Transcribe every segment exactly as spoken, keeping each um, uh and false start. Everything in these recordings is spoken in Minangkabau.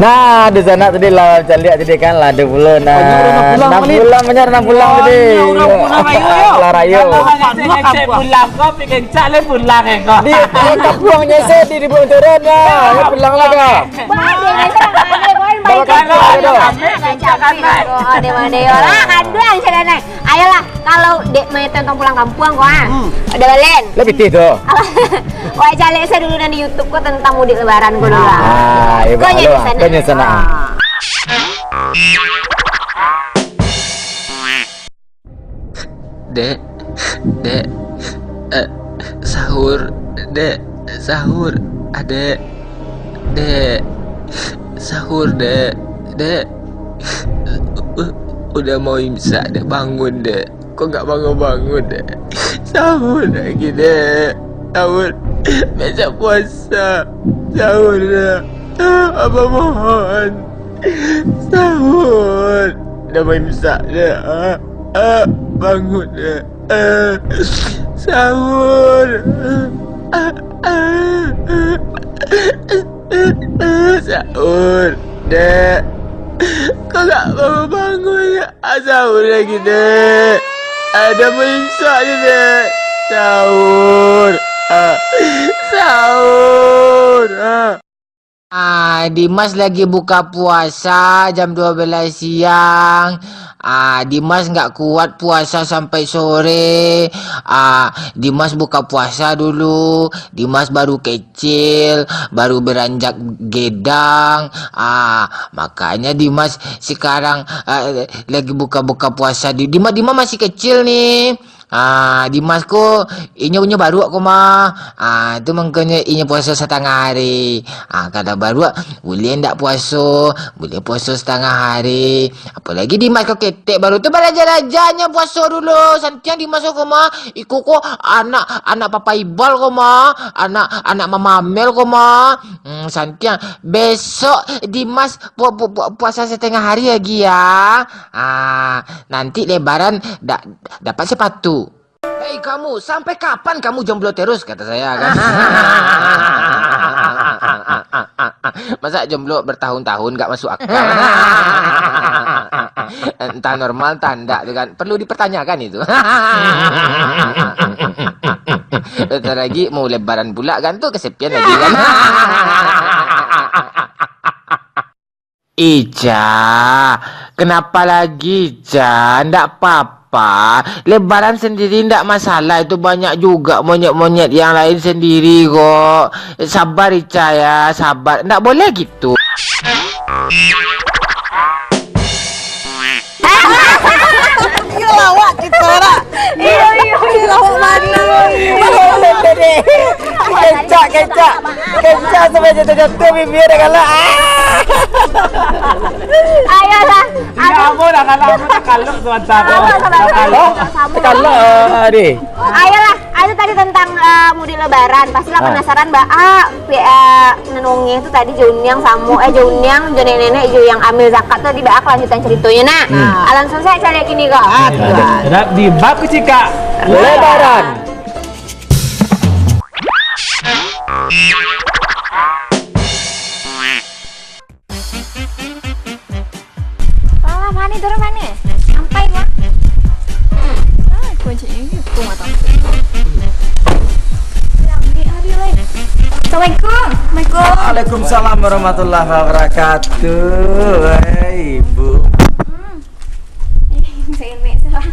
Nah, di sana tadi lah caliak tadi kan, lah ada pulo nah. Banyak urang pulang, banyak urang pulang tadi. Banyak urang pulang rayo, yo. Lah rayo. Kalau ngecek pulang ko, pi kencak le pulang, eh, ko. Di, di kampuang nyo se, di, di Bunturan, nah. Yo, pulang lah, ko. Bawa kampuang, yo. Kalau kami kencak kan, nah. Oh, dewa, dewa lah, kaduang, saudara. Ayolah, kalau dek mai tantang pulang kampuang ko, ah. Hmm. Ada balen. Lah pitih tu. Wah, caliak se dulu nan di YouTube ko tantang mudik lebaran ko dulu, ah. Ah, iyo, ko nyo di sana. Ko nyo di sana. Ah. Dek, dek, eh, sahur, dek, sahur, adek, dek, sahur, dek, dek. U-, udah mau imsak, dek, bangun, dek. Kok nggak bangun-bangun, dek? Sahur lagi, dek. Sahur. Besok puasa. Sahur, dek. Abah mohon. Sahur. Dah main besar, dek. Ah, ah, bangun, dek. Ah, sahur. Ah, ah, ah. Sahur, dek. Kok nggak bangun-bangun, dek? Ah, sahur lagi, dek. Ada main besar je, dek. Sahur. Ah, sahur. Ah. Ah, Dimas lagi buka puasa jam dua belas siang. Ah, Dimas nggak kuat puasa sampai sore. Ah, Dimas buka puasa dulu. Dimas baru kecil, baru beranjak gedang. Ah, makanya Dimas sekarang, ah, lagi buka-buka puasa. Di, Dimas, Dimas masih kecil nih. Ah, Dimas ko, inyo, inyo baruak ko mah. Ah, tu mangkonyo inyo puaso satangah hari. Ah, kalau baruak, buliah ndak puaso, buliah puaso satangah hari. Apolagi Dimas ko ketek baru tu, baraja-raja nyo puaso dulu. Santiang Dimas ko mah, iko ko anak, anak Papa Ibal ko mah, anak, anak Mama Amel ko mah. Hmm, santiang. Besok Dimas pu-, pu-, pu-, puasa satangah hari lagi ya. Ah, nanti lebaran da-, dapat sepatu. "Hei kamu, sampai kapan kamu jomblo terus?" kata saya kan. Masa jomblo bertahun-tahun, nggak masuk akal. Entah normal, entah ndak tu kan. Perlu dipertanyakan itu. Bentar lagi mau lebaran pula kan, tu kesepian lagi kan. Ica, kenapa lagi, Ica? Ndak apa-apa. Lebaran sendiri ndak masalah, itu banyak juga monyet-monyet yang lain sendiri kok. Sabar, Ica, ya, sabar. Ndak boleh gitu. Iyo, lawak kito, nak. Iyo, iyo, iyo. Lawak mano? Lawak tadi. Kencak, kencak. Kencak sampai jatuh-jatuh, bibia dah galak. Ah. Ayolah. Indak, ambo dah galak, ambo takalok sabanta. Sabar, sabar, sabar. Takalok. Sabar. Takalok, ah, deh. Ayolah, itu tadi tentang, eh, mudik lebaran. Pastilah penasaran, Mbak. Ah, Pi-, eh, nan ongeh tu tadi jo Uniang samo, eh, jo Uniang, jo nenek-nenek, jo yang ambil zakat tu tadi, baa kelanjutan caritonyo, nah. Hmm. Ah, langsung sajo caliak kini ko. Ah, tu. Sadap di bab kacikak. Lebaran. Alah, mano turun mano? Sampai, Mak. Ah, kuncinya itu mata. Assalamualaikum. Assalamualaikum. Waalaikumsalam warahmatullahi wabarakatuh. Hei, Ibu. Hmm. Eh, saya naik salah.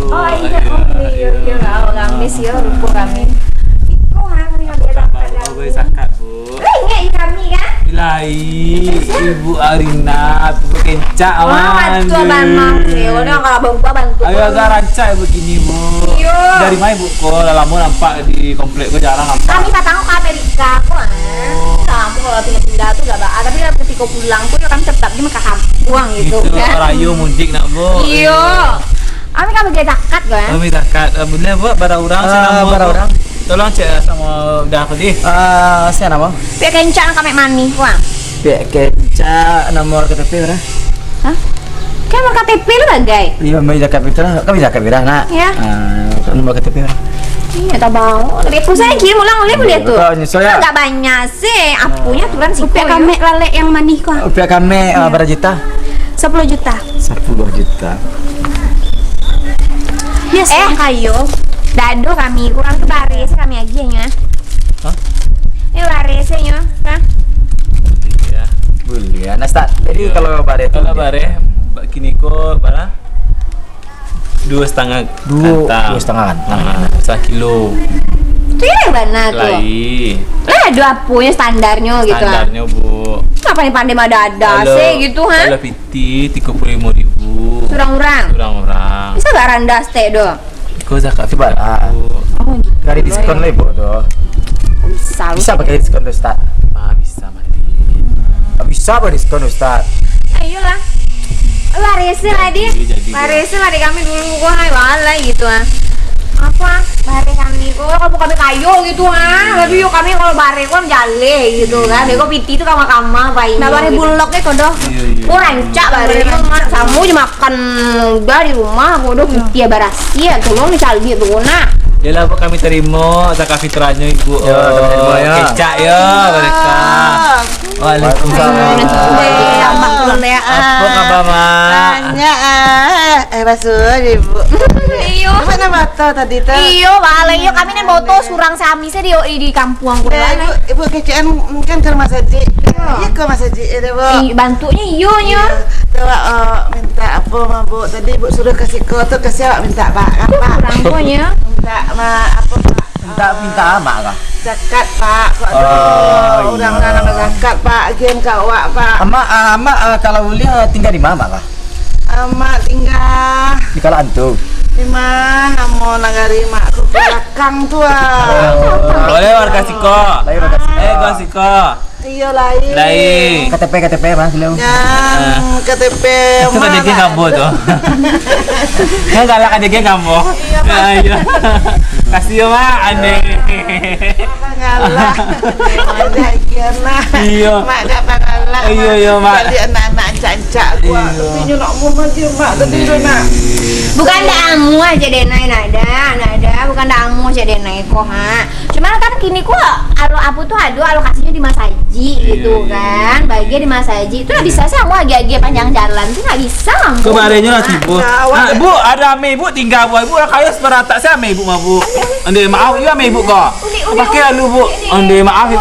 Oh, iyo, iyo, iyo, iyo. Oh, kami sih, yo, lupa kami. Iko, ha, kami nggak biasa makan. Apa kabar, Bu? Zakat, Bu? Eh, ingat kami, kan? Ilai, Ibu Arina, tu kencak. Wah, aman, bantu abang, Mas. Yo, udah, kalau abang buka, bantu. Ayo, agak rancak begini, Bu. Iyo. Dari mana, Bu? Kok lamo nampak di komplek, kok jarang nampak. Kami patang ke Amerika, kok, ah. Oh. Lamo kalau pindah-pindah tu, gak ba-, ah, tapi lah, ketika pulang tu, yo, kami tetap di Mekah kampuang gitu, kan. Rayo mudik nak, Bu. Iyo. Kami kan bagi zakat, kan? Kami zakat. Alhamdulillah, Bu, bara urang. Ah, bara urang. Tolong cek sama udah aku di. Ah, sia namo? Piak kencak nak kami mani, Bang. Piak kencak, nomor K T P bara? Hah? Kan nomor K T P lu bagai. Iyo, kami zakat fitrah, kami zakat fitrah, nak. Ya. Ah, nomor K T P bara? Iyo, tabao. Dari aku sajo kirim ulang, ulih buliah tu. Betul, nyesal ya? Agak banyak sih. Apunya aturan siko. Rupiah kamek lalek yang manih ko. Rupiah kamek, ah, bara juta? Sapuluh juta. Sapuluh juta. Biaso eh, kayo. Dado kami, kurang tu bareh se kami agiahnyo. Hah? Ni bareh se nyo, ha? Buliah. Buliah. Nah, Ustaz, jadi kalau bareh tu kalau bareh, bak kini ko bara? Duo satangah Duo, kantang. Duo satangah kantang. Ah, sakilo. Tu yang bana tu. Lai. Lah, ado aponyo standarnyo gitu, ah. Standarnyo, Bu. Ngapain pandai mada-ada se gitu, ha? Kalau piti, tigo puluah limo ribu. Surang urang? Surang urang. Bisa gak randah stek do? Iko zakat. Cuba lah. Apo gitu? Gak ado diskon lah, Ibu, tu. Bisa. Bisa pakai diskon tu, Ustaz? Ah, bisa. Bisa badiskon, Ustaz. Ayolah. Bareh se lah, Di. Jadi, jadi, bareh se lah, Di, kami dulu ko, hai, walai gitu, ah. Apo, bareh kami ko, kalau kami kayo gitu, ah. Tapi yo kami kalau bareh ko jaleh gitu, kan. Beko piti tu kama-kama, Pak, ini. Nak bareh gitu. Bulok, eh, ko doh. Iyo, iyo. Ko rancak bareh, samo je makan udah di rumah, ko doh piti barasi, tolong dicari tu, nak. Yalah, Bu, kami tarimo zakat fitrahnyo, Ibu. Yo, kami tarimo, yo. Kecek, yo, bareka. Waalaikumsalam. Waalaikumsalam. Apo kaba, Mak? Banyak, ah. Eh, basuh, Ibu. Iyo. Ibu nak mato tadi tu? Iyo, baliak iyo. Kami nan boto surang sami se di, di kampuang ko. Eh, Ibu, Ibu kecekan mungkin ka rumah sajik. Iyo ka rumah sajik, yo, Bu? Iyo, bantuaknyo iyo, nyo. Iyo. Tu, Wak, eh, mintak apo, Mak, Bu? Tadi Ibu suruah ka siko tu, ka sia Wak mintak, Pak? Kan, Pak? Surang ko, nyo. Mintak, Mak, apo, Pak? Mintak, mintak amak kah? Zakat, Pak. Kok ado urang-urang nan bazakat, Pak, agiahan ka awak, Pak. Amak, ah, amak, ah, kalau buliah, ah, tingga di ma amak kah? Amak tingga di Kalaan tu. Di ma namo nagari mak ko, balakang tu, ah. Oh. Lai warga siko. Lai warga siko. Eh, warga siko. Iyo, lai. Lai. K T P, K T P, Mas, lu. Jan, eh, K T P itu mana? Ka jageh kambo tu. Kan galak ka jageh kambo. Iyo, Mas. Ah, iyo. Kasih yo, Mak, aneh. Galak. Banyak kian lah. Iyo. Mak dak pangalak. Iyo, iyo, Mak. Baliak anak-anak ancak-ancak ko. Iyo. Tapi nyo nak amuah aja, Mak. Tadi tu nak. Bukan dak amuah aja, Denai, nak dak, nak dak. Bukan dak amuah aja, Denai, ko, ha. Cuman kan kini ko alo-, apo tu ado alokasinyo di masajik gitu kan. Bagian di masajik tu ndak bisa se ambo agiah-agiah panjang jalan tu, ndak bisa ambo. Ko barenyo lah tibo. Ah, Bu, ado ameh Ibu tingga, Bu. Ibu urang kayo sabaratak se ameh Ibu mah, Bu. Ondeh, maaf, iyo ameh Ibu ko. Pakai lalu, Bu. Ondeh, maaf. Ondeh.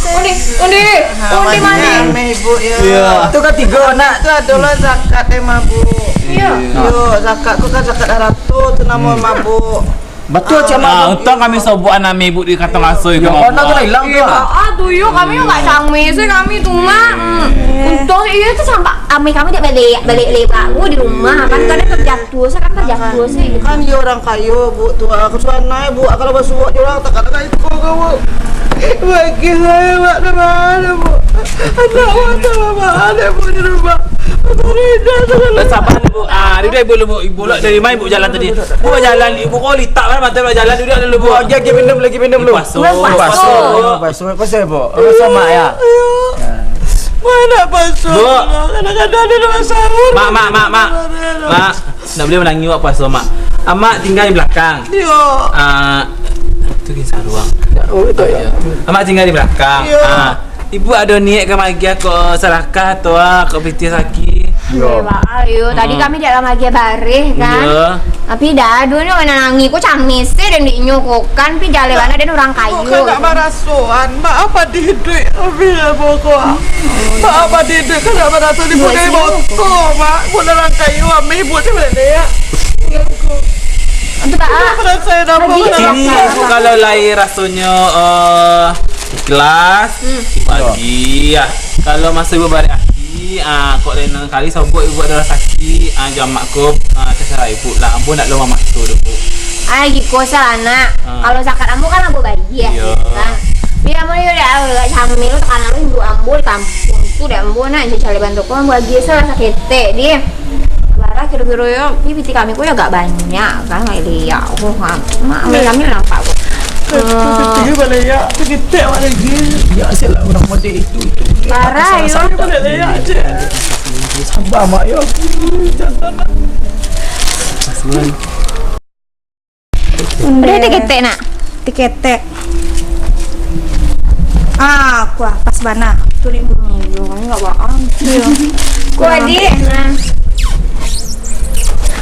Ondeh, ondeh, ondeh mandi. Ameh Ibu, yo. Iyo. Tu kan tigo anak. Tu adolah zakat, eh, mah, Bu. Iyo. Yo, zakat tu kan zakat harato tu namo mah, Bu. Batua, Cik Mak. Ah, untuang kami sobok anak ameh Ibu di kantong aso itu, mah, Bu. Yo, kono tu lah ilang tu, ah. Ah, tu yo, kami yo gak cameh se kami tu, Mak. Hmm. Untuang iyo tu sampai ameh kami dak baliak, baliak lebak, Bu, di rumah. Kan kadang terjatuh se, kan terjatuh se. Kan iyo urang kayo, Bu, tu, ah, kasuanai, Bu, kalau basuo jo urang, takkan iko ko, Bu. Bagi sayo, Mak, dah mana, Bu? Anak Mak dah lama ada, Bu, di rumah. Dah sabar, Bu. Ah, duduak Ibu dulu, Bu. Ibu lah dari ma Ibu jalan tadi? Bu bajalan, Ibu ko litak kan, mata bajalan, duduak dulu, Bu. Lagi, lagi minum, lagi minum dulu. Puaso. Puaso. Puaso, puaso, Bu. Puaso, Mak, yo. Mana puaso? Bu. Kadang-kadang ado dalam sahur. Mak, Mak, Mak, Mak. Mak. Ndak buliah manangih awak puaso, Mak. Amak tingga di balakang. Iyo. Ah, tu gin saruang. Oh, itu yo. Amak tingga di balakang. Iyo. Ah, Ibu ado niat ka magiah ko sadakah atau, ah, ko pitih saki? Iyo. Iyo, Mak. Iyo, tadi kami dak ka magiah bareh, kan? Iyo. Tapi dah, ado nyo manangih ko cameh se, dan dek nyo ko, kan, pi jaleh bana, dan urang kayo. Bukan nak marasoan, Mak, apo diduik, tapi lah pokok. Mak, apo diduik, kan nak marasoan, di budai motor, Mak. Bukan urang kayo, ameh, buat dia balik, ya. Untuk Mak, ah, perasaan apa? Kini, Bu, kalau lai rasonyo, eh, ikhlas, Ibu agiah. Kalau maso Ibu barek ati, ah, kok lain kali sobok Ibu ado sakik, ah, jo amak ko, ah, tasarah Ibu lah. Ambo ndak lo mamaso doh, Bu. Ah, giko salah, Nak. Ah. Kalau zakat ambo kan ambo bagiah, iyo, kan. Tapi ambo ni dak, dak cameh lo, takana lo ibu ambo di kampuang tu, dak ambo nak cari bantuak ko, ambo agiah salah saketek, di. Bara kiro-kiro yo, pi pitih kami ko yo agak banyak kan, agak liak ko, ha. Mak, ameh kami nampak ko. Pitih baliak, pitih awak lagi. Ya, sialah urang model itu, itu. Bara yo. Sabar, Mak, yo. Jangan. Pas banget. Udah tiketek, nak? Tiketek. Ah, kuah, pas bana. Tu limo. Iyo, ini enggak baa. Iyo. Kuah, Dik. Nah.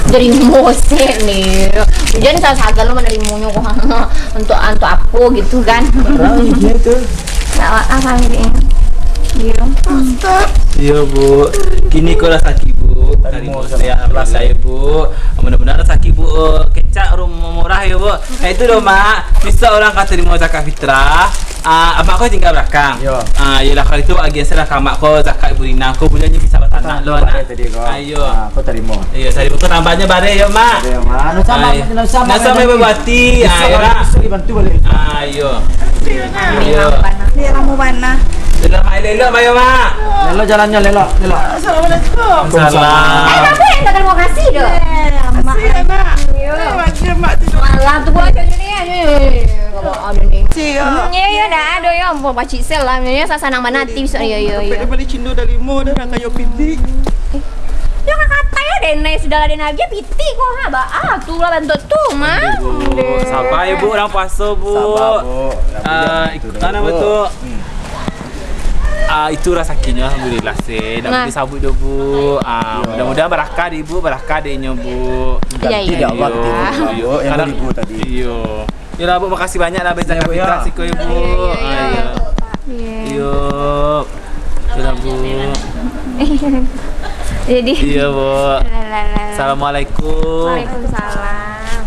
Jadi mosek ni. Jangan salah-salah lo manarimonyo ko. Untuk, untuk apo gitu kan? Orang dia tu. Nak maaf, ambil ini. Iyo. Iyo, Bu. Kini ko lah sakik, Bu. Tarimo, tarimo, saya, alhamdulillah, ya, Bu. Mudah-mudahan lah sakik, Bu. Eh, kencak rum-, murah, ya, Bu. Nah, itu doh, Mak. Bisa orang ka tarimo zakat fitrah. Ah, amak ko tinggal balakang. Yo. Ah, iyolah, kalau itu agiah salah ka amak ko zakat Ibu Rina. Ko buliah nyo bisa batanak lo, Mak, nak. Tadi ko. Ayo. Ah, ko tarimo. Iyo, tarimo ko tambahnyo bareh, yo, Mak. Bareh, yo, Mak. Anu sama, anu sama, anu sama, Ibu Wati. Ah, iyolah. Bisa dibantu balik. Ah, iyo. Iyo. Ni ramo bana. Elok, Mak, elok, Mak, yo, Mak. Lelok jalannyo, lelok, lelok. Assalamualaikum. Salam. Eh, apa yang tak terima kasih tu? Eh, Mak. Makasih, ya, Mak. Iyo. Eh, makasih, Mak, tu. Malam tu buat macam ni, ya. Iyo, iyo, iyo. Makasih, ya. Hmm, iyo, iyo, dah. Aduh, iyo, ampun, pacik sel lah. Iyo, sanang bana ati besok. Iyo, iyo, iyo. Dapat bali cindo dari limo dah, nak kayo pitik. Eh, yo, kak katai yo, denai sudah lah, denai agiah pitik ko, ha, ba, ah, tu lah bantuak tu, mah. Aduh, Bu. Deh. Sabar ya, Bu, urang puaso, Bu. Sabar, Bu. Ah, itu dah, mana, Bu, betul? Hmm. Ah, itu rasakinyo, alhamdulillah, sih. Dah, nah, boleh sabuik doh, Bu. Ah, iyo, mudah-mudahan barakah dek Ibu, barakah dek inyo, Bu. Ganti, iyo, dek Allah, iyo, ganti, Bu, iyo. Yang karena dua ribu tadi. Iyo. Yolah, Bu, makasih banyak lah, Bang, zakat fitrah siko, ya, Bu. Iyo, iyo, iyo. Ah, iyo. Iyo. Iyo. Yolah, Bu. Jadi. Iyo, Bu. Lah, lah, lah, lah. Assalamualaikum. Waalaikumsalam.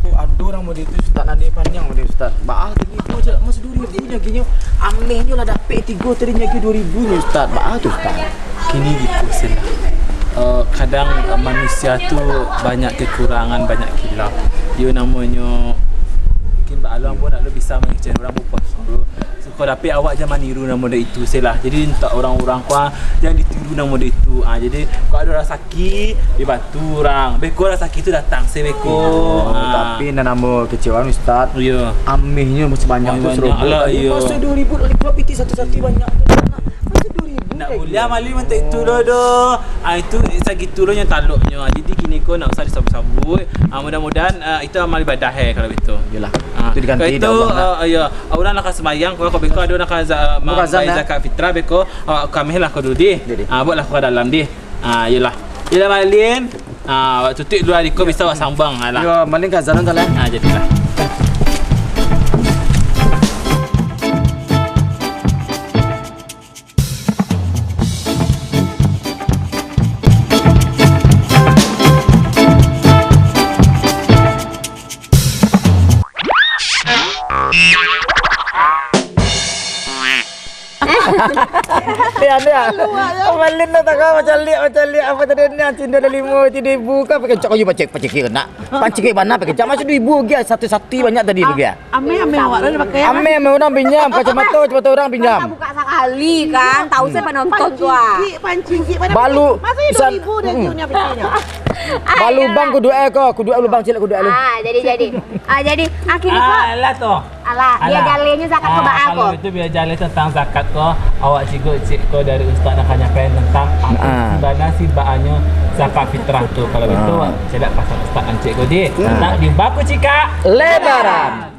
Kok ado urang model tu, Ustaz? Nadek panjang model, Ustaz. Baa tadi tu je, masih dua ribu nyo agiahnyo. Amehnyo lah dapek tigo, tadi nyo agiah dua ribu nyo, Ustaz. Baa tu, Ustaz? Kini gitu, Sila. Eh, kadang, eh, manusia tu banyak kekurangan, banyak khilaf. Yo, namonyo, mungkin baa lo ambo ndak lo bisa mangecek urang bapuaso. Kok dapek awak jan maniru nan model itu, Sila. Jadi, untuak urang-urang ko, ah, jan ditiru nan model itu. Ah, jadi, kok ado rasaki, dibantu urang. Beko rasaki tu datang, se beko. Iyo, ah, tapi nan ambo kecewa, Ustaz. Iyo. Amehnyo masih banyak tu, banyak serobot lah, tadi. Iyo. Masa dua ribu, dua ribu pitih satu-satu banyak. Masa dua ribu. Ndak buliah mali mantek tu lo doh. Ah, itu sagitu lo nyo taloknyo. Ah, jadi kini ko ndak usah disabuik-sabuik. Ah, mudah-mudahan, ah, itu amal ibadah, eh, kalau begitu. Iyolah. Ah, itu diganti dek Allah lah. Ah, iyo. Urang lah ka sumbayang, kalau beko ado nak ka za-, mambayar zakat fitrah, beko, ah, kameh lah ko dulu dih. Jadi. Ah, buatlah ko ka dalam dih. Ah, iyolah. Iyolah, Malin. Ah, awak tutuik dulu ari ko, bisa awak sambung, ah, lah. Yo, Malin ka azan tu lah. Ah, jadilah. Eh, ande ah. Malin dah tak kau macam liak, macam liak apa tadi ni, cindo dari limo, cindo ibu kan pakai cak kayu pacik, pacik kiri nak. Pancik kiri bana pakai cak, masih dua ribu lagi, satu-satu banyak tadi lagi ah. Ameh, ameh awak lah pakai. Ameh, ameh orang pinjam, kacamata, kacamata orang pinjam. Buka sakali kan, tahu saya penonton tu ah. Pancing cik, pancing cik, pada balu, masa ni dua ribu dah, hmm, dunia pecahnya. Balubang kudu eh ko, kudu eh lubang cilik kudu eh lu. Ah, jadi, jadi. Ah, jadi, akhirnya ko. Alah toh. Alah, bia jaleh nyo zakat ko baa ko. Kalau itu bia jaleh tentang zakat ko, awak ciek ko dari ustaz nak nyampaikan tentang apo sibana sibaanyo zakat fitrah tu. Kalau itu, caliak pasang ustaz ancik ko di. Nak jumpa ko cikak. Lebaran.